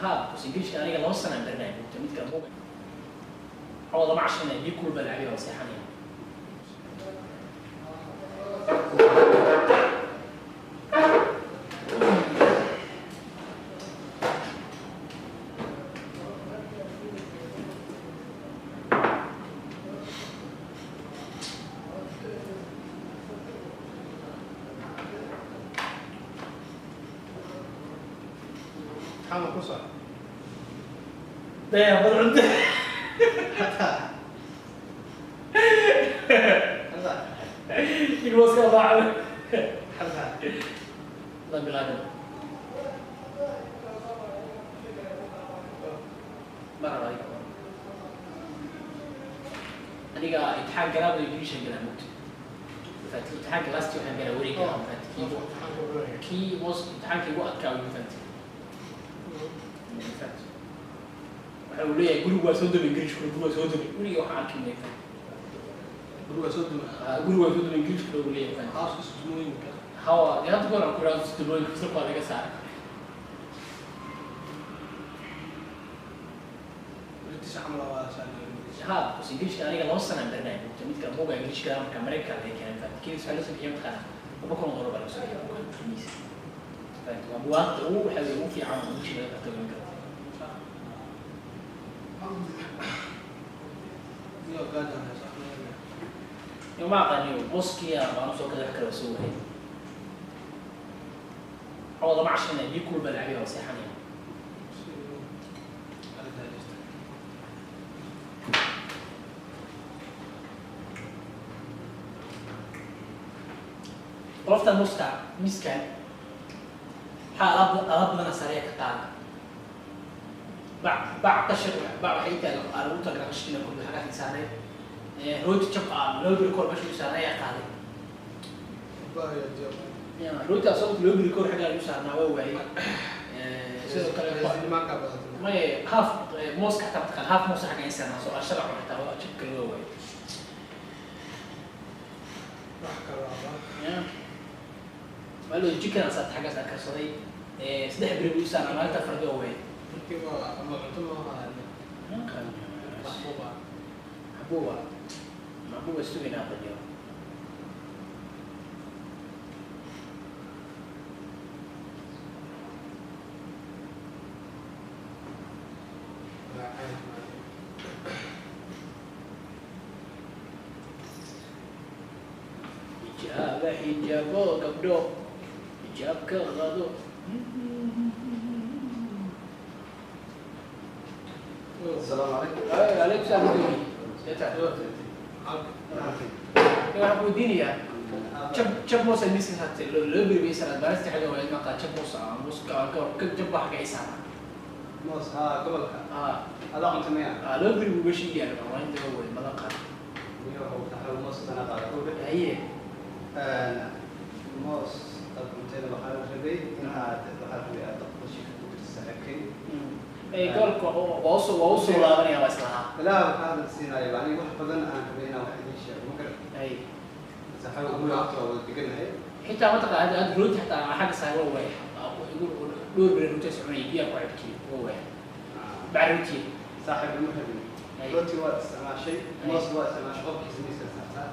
Ha, bas Ingiriiska aniga 2 sano aan baranaya, moogta midka buuga cawada ma cashanaya, biyo kulul baa la cabaya, waa seexanaya. Maxamed, ku soco. Daya bad cunta. Xataa xataa. Ninka waa iska raaca. Xataa. La bilaabin ma rabo adiga. Aniga imtixaan galaabada Ingiriishan galaa, moogta. Fahamtay? Imtixaanka last waxaan galaa wareega, fahamtay? Kii most imtixaanka igu adkaa wuu, fahamtay? Fahamtay? Waxa uu leeyahay gurigu waa soo dumay, Ingiriishku gurigu waa soo dumay, guriga waxaan arki may, fahamtay? Guriga soo duma. Ah, gurigu waa soo dumay, Ingiriishku uu leeyahay, fahamtay? Haaska sudmooyinka. Hawa dee hadda goor aan ku idhaahdo sudumooyinka fasalka waa laga saaray. British camal waa saan. Ha, bas Ingiriishka aniga 2 sano aan baranaya, moogta midka buuga Ingiriishka marka Mareykanka laga keenay, fahamtay? Kii waxaa la soo bixiyay mataqaanaa $2,000 baa laga soo bixiyay buugan qiimihiisa, fahamtay? Waa buugaagta ugu waxa weeye ugu fiican oo Ingiriishka laga barto, weyn karta. Iyo gaajan haysa. Yo ma aqaaniyo, mooskiya baan usoo kada, wax kale waa soo waayay. Cawada ma cashanaya, biyo kulul baa la cabaya, waa seexanaya. Qoloftan mooska miiskan waxaa alaab badana sareeya ka qaada, bac qashin, bac waxay taala aa lagu talagalay qashinka kulli xaggaas saaray. Rooti jab ah 2 beri kahor meesha u saarnaa ayaa qaaday. Ya, rooti asagoo 2 beri kahor xaggaa lagu saarnaa waa waayey. Sidoo kale may half mooska xataa mataqaan, half moos xagga in saarnaa soo ashara xitaa waa jabka loo waayey. Ya. Malo chicken aan saartay xaggaas aan karsaday. 3 beri buu saarnaa, maalinta fardi waa waayey. Xabuuba maxbuuba sugaynaa badiyo. Xijaaba, xijaabo gabdho, xijaabka qado. السلام عليكم. Alaykum salaam, gudoomiye. See tahay? Waxaan ku weydiinayaa jab moos ay miiska saartay 2 beri bay saarnaa, maalinta saddexaad waa ilma qaa jab moos ah, mooska ka jab baa xagga ay saarnaa. Moos haa, gobolka. Ah. Adaa cunta miya? Ah, 2 beri buu meesha yaala, maalinta waa wey mala qaad. Miyo wuxuu moos sana qaada koobe. Haye. Moos aad cuntayna waxaa la rabay in aad waxaa la rabay aad qashinka ku jirto, saaxiibkay. Ee, gobolka waa usoo laabanaya, waa islahaa. Ilaaha waxaa hadal siinayo aniga wax badan aan rabay inaan wax idiin sheego, ma garan. Haye. Saaxiibka guriga waqti waa wada deganahay. Xitaa mataqaa hadda rooti xataa aan xagga saar waa waayay, igu dhowr beri rooti soconayay, biyaa ku cabkiyey waa waayay bac rooti. Saaxiib, ma rabin. Haye. Rooti waad isticmaashay, moos waa isticmaashay, qofkiisa miiska saartaa.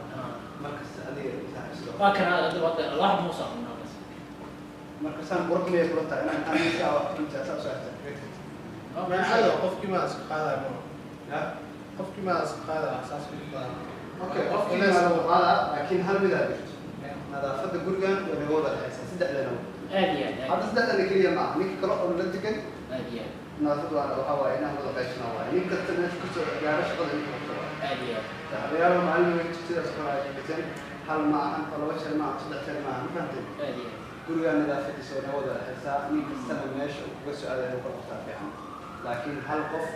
Markasta adiga saaxiib sidoo. Waa kana hadda laba moos aan cunaa bas. Marka saan qurux miyay kula tahay inaan intaan miiska wax ku cuntaa saa u saartaa? Qofkii maa iska qaadaya ma? Ya? Qofkii maa iska qaadaya saas ku badan. Okay, qofkii waa lagu qaadaa, laakiin hal midaa jirto. Nadaafadda gurigan way naga wada dhexaysaa saddexdana. Aad iyo aad. Hadda saddexdana keliya ma aha, ninka kale oo la degan. Aad iyo aad. Nadaafaddu waa waxaa waaye inaan wada qaybsanaa waaye. Nin kasta meesha kasoo gaaro shaqada ninka qabto waaye. Aad iyo aad. Saaxiibayaal, macallin way sidaas kale ay sheegteen. Hal ma ahan oo laba jeer ma aha, saddex jeer ma aha, ma fahamtay? Aad iyo aad. Gurigan nadaafadiisa waa naga wada dhexaysaa, nin kastana meesha uu kaga soo aadayo inuu ka qabtaa fiican. Laakiin hal qof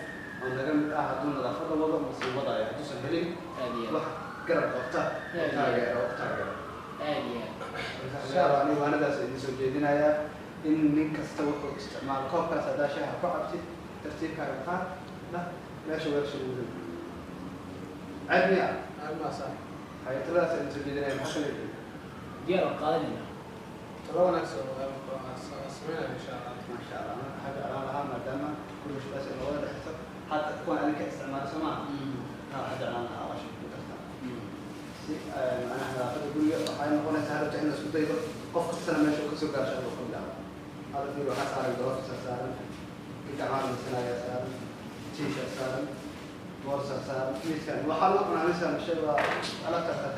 oo naga mid ah hadduu nadaafadda wado ma sii wadaayo hadduusan helin Aad iyo aad. wax garab qabta oo taageero oo ku taageero. Aad iyo aad. Insha Allah anigu waanadaas idin soo jeedinayaa in nin kasta wuxuu isticmaalo koobkaas, haddaa shaaha ku cabtid, tartiibkaaga qaad dhah meesha weelasha lagu rido. Ceeb miya? Hayatadaas idin soo jeedinaya, maxaa kale? Diyaar waan qaadanayna. Talo wanaagsan. Sameynaya insha Allah. Maasha Allah. Marka waxaa jeclaan lahaa maadaama guriga shaqaas ay labada dhexeyso, hadda kuwan adinka isticmaala soo maaha. Waxaa jeclaan lahaa qashinka ku dartaan si macnaha nadaafadda guriga waxay noqonaysaa hadhowta in la isku daydo, qof kastana meesha uu kasoo gaaro shaqada uu ka bilaabo. Hadda fiir, waxaa saaran gloves saaran, gacmaha laysanayaa saaran, tiisha saaran, boorsa saaran, miiskan waxaa lagu cunaa miiskan shay waa alaabtaas saaran.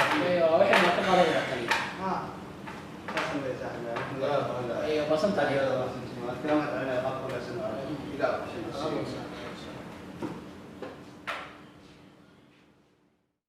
Waxay ma ka qaadanaya tani. Ha, saas sameeya saaxiib, magaalada ku hadlaya. Basantahay. Taageerada waa sintimaa. Kama mahadcelinaya qaabka wanaagsan oo iga aqbashay.